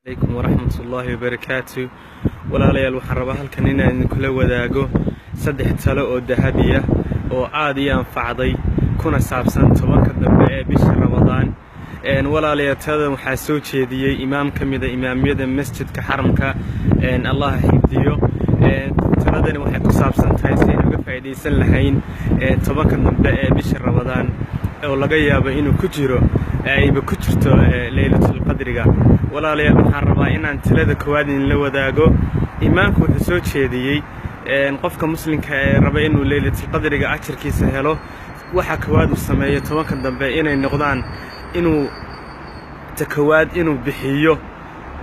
Alaykum waraxmatullaahi wabarakaatu. Walaalayaal, waxaan rabaa halkan inaan idinkula wadaago saddex talo oo dahabiya oo aad ii anfacday, kuna saabsan 10-ka dambe ee bisha Ramadaan. Walaalayaal, taladan waxaa soo jeediyey imaam ka mida imaamyada masjidka Xaramka, Allah xifdiyo. Taladani waxay ku saabsan tahay si aynu uga faa'iidaysan lahayn 10-ka dambe ee bisha Ramadaan, oo laga yaabo inuu ku jiro, ayba ku jirto Leylatulqadriga. Walaalayaal, waxaan rabaa inaan talada koowaad idinla wadaago. Imaamku wuxuu soo jeediyey qofka muslimka ee raba inuu Leylatulqadriga ajarkiisa helo, waxa koowaad uu sameeyo 10-ka dambe inay noqdaan inuu ta koowaad inuu bixiyo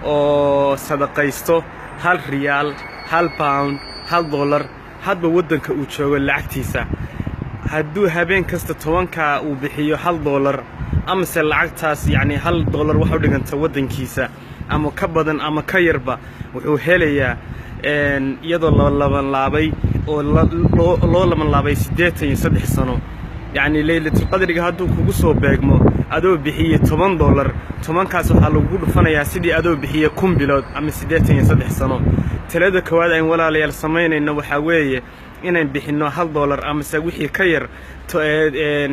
oo sadaqaysto 1 riyaal, £1, $1, hadba waddanka uu joogo lacagtiisa. Hadduu habeen kasta 10-kaa uu bixiyo $1, amase lacagtaas, yacnii $1 wax u dhiganta waddankiisa, ama ka badan ama ka yarba, wuxuu helayaa iyadoo la labanlaabay oo loo labanlaabay 83 sano. Yacnii Leylatulqadriga hadduu kugu soo beegmo adoo bixiyey $10, 10-kaas waxaa lagugu dhufanayaa sidii adoo bixiye 1000 bilood ama 83 sano. Talada koowaad ayn walaalayaal samaynayno waxaa weeye inaan bixinno $1 amase wixii ka yar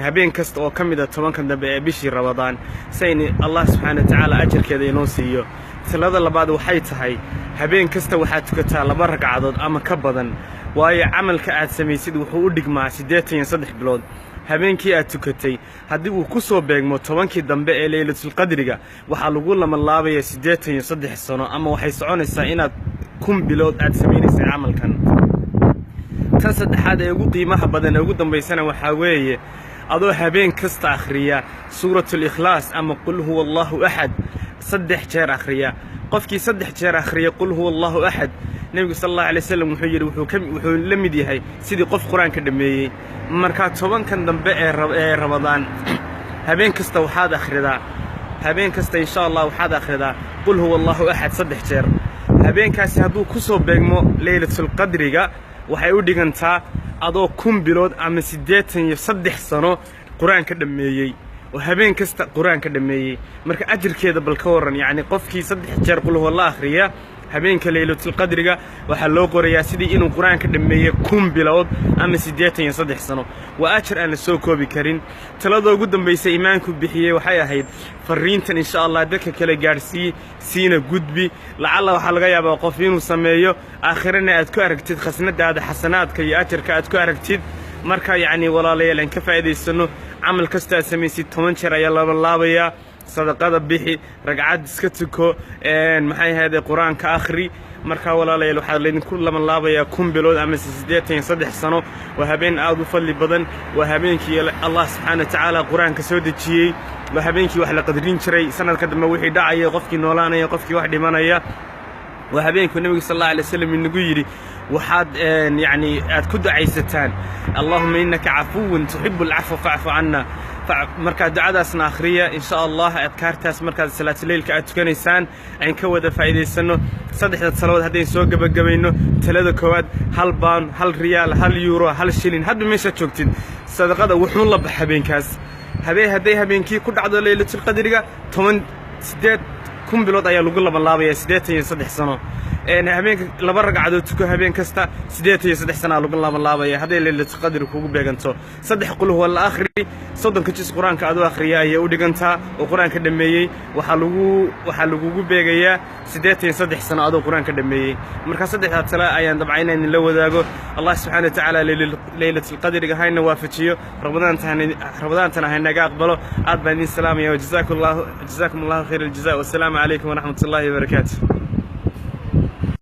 habeen kasta oo ka mida 10-ka dambe ee bishii Ramadaan, si ayn Allah subxaana wa tacaala ajarkeeda inoo siiyo. Talada labaad waxay tahay habeen kasta waxaad tukataa laba ragcadood ama ka badan, waayo camalka aad samaysid wuxuu u dhigmaa 83 bilood. Habeenkii aad tukatay haddii uu ku soo beegmo 10-kii dambe ee Leylatulqadriga, waxaa lagu labanlaabaya 83 sano, ama waxay soconaysaa inaad 1000 bilood aad samaynaysa camalkan. Tan saddexaad ee ugu qiimaha badan ee ugu dambaysana waxaa weeye adoo habeen kasta akhriya Suuratul Ikhlaas ama Qul huwa Allahu axad saddex jeer akhriya. Qofkii saddex jeer akhriya Qul huwa Allahu axad, Nebigu sala Allahu alay wasalam wuxuu yidhi wuxuu la mid yahay sidii qof Qur-aanka dhammeeyey. Markaa 10-kan dambe ee Ramadaan habeen kasta waxaad akhridaa, habeen kasta insha Allah waxaad akhridaa Qul huwa Allahu axad saddex jeer. Habeenkaasi hadduu ku soo beegmo Leylatulqadriga, waxay u dhigantaa adoo 1000 bilood ama 83 sano Qur-aanka dhammeeyey oo habeen kasta Qur-aanka dhammeeyey. Marka ajirkeeda bal ka warran! Yacni qofkii saddex jeer Qul huwa akhriya habeenka Leylatulqadriga, waxaa loo qorayaa sidii inuu Qur-aanka dhammeeyey 1000 bilood ama 83 sano. Waa ajar aan la soo koobi karin. Talada ugu dambaysa imaamku bixiyey waxay ahayd fariintan insha Allah dadka kale gaadhsii, siina gudbi. Lacalla waxaa laga yaabaa qof inuu sameeyo, aakhirana aad ku aragtid khasnadaada xasanaadka iyo ajarka aad ku aragtid. Marka yacni walaalayaal, aan ka faa'iidaysano. Camal kasta aad samaysid 10 jeer ayaa labanlaabayaa. Sadaqada bixi, ragcad iska tuko, maxay ahayde, Qur-aanka akhri. Markaa walaalayaal, waxaa laydinku labanlaabayaa 1000 bilood amase 83 sano. Waa habeen aad u fadli badan, waa habeenkii Allah subxaana wa tacaala Qur-aanka soo dejiyey, waa habeenkii wax la qadrin jiray sanadka dambe wixii dhacaya, qofkii noolaanaya, qofkii wax dhimanaya. Waa habeenkuu Nebigu sal Allahu alay waslam inagu yidhi waxaad yacni aad ku ducaysataan "Allahuma innaka cafuwun tuxibu alcafwa facfu canna". Markaa ducadaasna akhriya insha Allah. Adkaartaas markaad salaatuleylka aad tukanaysaan ayn ka wada faa'iidaysanno. Saddexda taladood haddayn soo gebagabayno: talada koowaad, £1, 1 riyaal, €1, 1 shilin, hadba meeshaad joogtid sadaqada wuxuun la bax habeenkaas. Habeen hadday habeenkii ku dhacdo Leylatulqadriga, 10 siddeed 1000 bilood ayaa lagu labanlaabaya, 83 sano. Habeenka laba ragcadood tuko habeen kasta, 83 sanaa lagu labanlaabaya hadday Leylatulqadri kugu beeganto. Saddex Qul huwa la akhri, 30-ka jis Qur-aanka adoo akhriya ayay u dhigantaa oo Qur-aanka dhammeeyey. Waxaa lagugu beegayaa 83 sano adoo Qur-aanka dhammeeyey. Marka saddexdaa tale ayaan dabca inaan idinla wadaago. Allah subxaana wa tacaala Leylatulqadriga hayna waafajiyo, Ramadaantana haynaga aqbalo. Aad baan idin salaamaya. Jazaakum Allahu khayr aljaza, wasalaamu calaykum waraxmat ullahi wabarakaatu.